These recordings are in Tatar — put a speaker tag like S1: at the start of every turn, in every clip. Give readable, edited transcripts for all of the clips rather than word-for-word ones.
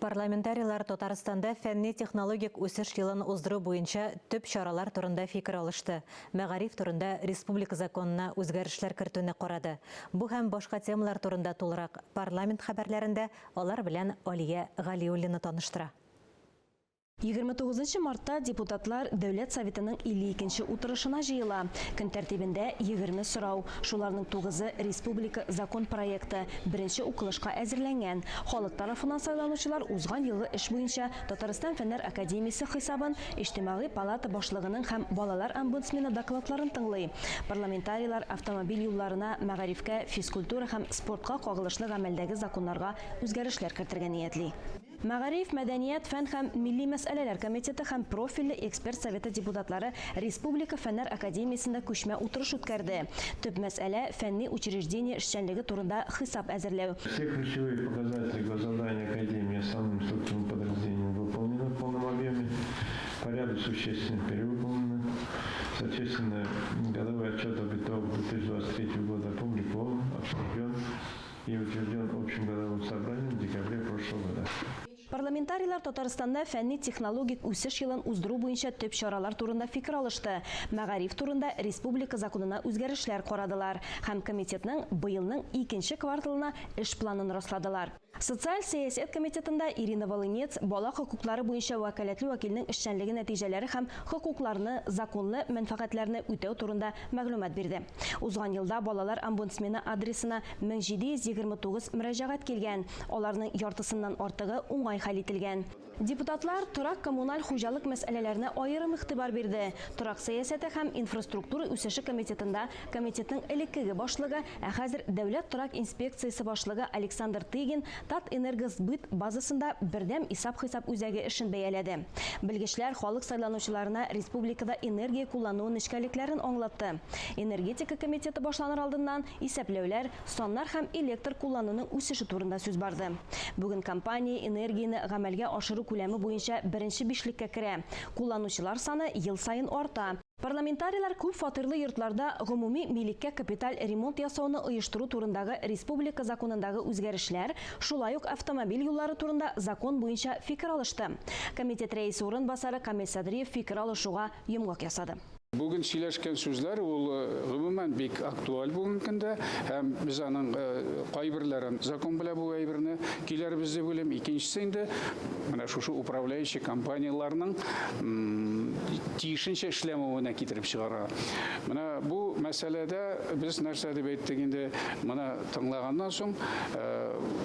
S1: Парламентарийлар Татарстанда фәнни-технологик үсеш елын уздыру буенча төп чаралар турында фикер алышты, мәгариф турында республика законына үзгәрешләр кертүне карады. Бу һәм башка темалар турында тулырак парламент хәбәрләрендә, алар белән Алия Галиуллина таныштыра.
S2: 29 нчы мартта депутатлар Дәүләт Советының 52 нче утырышына җыела. Көн тәртибендә 20 сорау. Шуларның тугызы республика закон проекты, беренче укылышка әзерләнгән. Халык тарафыннан сайланучылар узган елгы эш буенча Татарстан Фәннәр академиясе хисабын, Иҗтимагый палата башлыгының һәм балалар омбудсмены докладларын тыңлый. Парламентарийлар автомобиль юлларына, мәгарифкә, физкультура һәм спортка кагылышлы гамәлдәге законнарга үзгәрешләр кертергә ниятли. Мәгариф, мәдәният, фән һәм милли мәсьәләләр комитеты һәм профильле эксперт советы депутатлары Республика фәннәр академиясендә күчмә утырыш үткәрде. Төп мәсьәлә, фәнни учреждение эшчәнлеге турында хисап әзерләү.
S3: Все ключевые показатели госзадания Академии основным структурным подразделением выполнены в полном объеме, по ряду существенно перевыполнены. Соответственно, годовой отчет об итогах 2023 года опубликован, обсужден и утвержден общим годовым собранием в декабре прошлого года.
S2: Парламентарийлар Татарстанда фәнни-технологик үсеш елын уздыру буенча төп чаралар турында фикер алышты, мәгариф турында республика законына үзгәрешләр карадылар һәм комитетның быелның икенче кварталына эш планын расладылар. Социаль сәясәт комитетында Ирина Волынец бала хокуклары буенча вәкаләтле вәкилнең эшчәнлеге нәтиҗәләре һәм хокукларны, законлы мәнфәгатьләрне үтәү турында мәгълүмат бирде. Узган елда балалар омбудсмены адресына 1729 мөрәҗәгать килгән, аларның яртысыннан артыгы уңай хәл ителгән. Депутатлар торак-коммуналь хуҗалык мәсьәләләренә аерым игътибар бирде. Торак сәясәте һәм инфраструктура үсеше комитетында комитетның элеккеге башлыгы, ә хәзер Дәүләт торак инспекциясе башлыгы Александр Тыгин Татэнергосбыт базасында бердәм исап-хисап үзәге эшен бәяләде. Белгечләр халык сайланучыларына республикада энергия куллану нечкәлекләрен аңлатты. Энергетика комитеты башланыр алдыннан исәпләүләр, саннар һәм электр куллануның үсеше турында сүз барды. Бүген компания энергияне гамәлгә ашыру күләме буенча беренче бишлеккә керә. Кулланучылар саны ел саен арта. Парламентарийлар күп фатирлы йортларда гомуми милеккә капиталь ремонт ясауны оештыру турындагы республика законындагы үзгәрешләр, шулай ук автомобиль юллары турында закон буенча фикер алышты. Комитет рәисе урынбасары Камил Садриев фикер алышуга йомгак ясады.
S4: Бүген сөйләшкән сүзләр ул гомумән бик актуаль бүгенге көндә һәм без аның кайберләрен закон белән бу әйберне көйләрбез дип уйлыйм. Икенчесе инде менә шушы управляющий компанияләрнең тиешенчә эшләмәвенә китереп чыгара. Менә бу мәсьәләдә без нәрсә дип әйттек инде, моны тыңлаганнан соң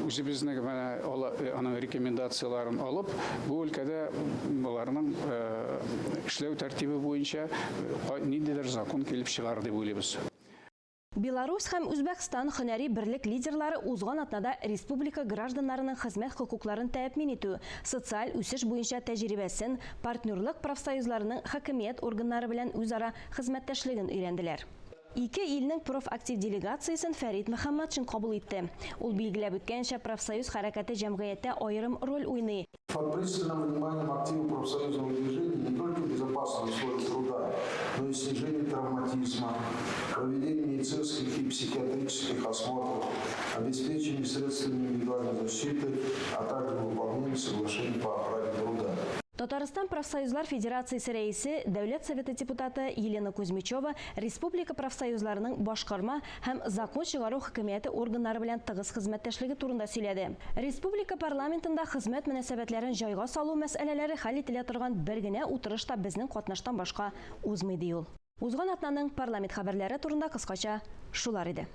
S4: үзебезнең менә аның рекомендацияләрен алып, бу өлкәдә боларның эшләү тәртибе буенча ниндидер закон килеп чыгар дип уйлыйбыз.
S2: Беларусь һәм Үзбәкстан һөнәри берлек лидерлары узган атнада республика гражданнарының хезмәт хокукларын тәэмин итү, социаль үсеш буенча тәҗрибәсен, партнерлык профсоюзларының хакимият органнары белән үзара хезмәттәшлеген өйрәнделәр. Ике илнең профактив делегациясен Фәрит Мөхәммәтшин кабул итте. Ул билгеләп үткәнчә, профсоюз хәрәкәте җәмгыятьтә аерым роль уйный.
S5: Под пристальным вниманием актива профсоюзного движения не только безопасные условия труда, но и снижение травматизма, проведение медицинских и психиатрических осмотров, обеспечение средствами индивидуальной защиты, а также выполнение соглашений по охране труда.
S2: Татарстан профсоюзлар федерациясе рәисе, Дәүләт Советы депутаты Елена Кузьмичева республика профсоюзларының башкарма һәм закон чыгару хакимияте органнары белән тыгыз хезмәттәшлеге турында сөйләде. Республика парламентында хезмәт мөнәсәбәтләрен җайга салу мәсьәләләре хәл ителә торган бер генә утырыш та безнең катнаштан башка узмый, ди ул. Узган атнаның парламент хәбәрләре турында кыскача шулар иде.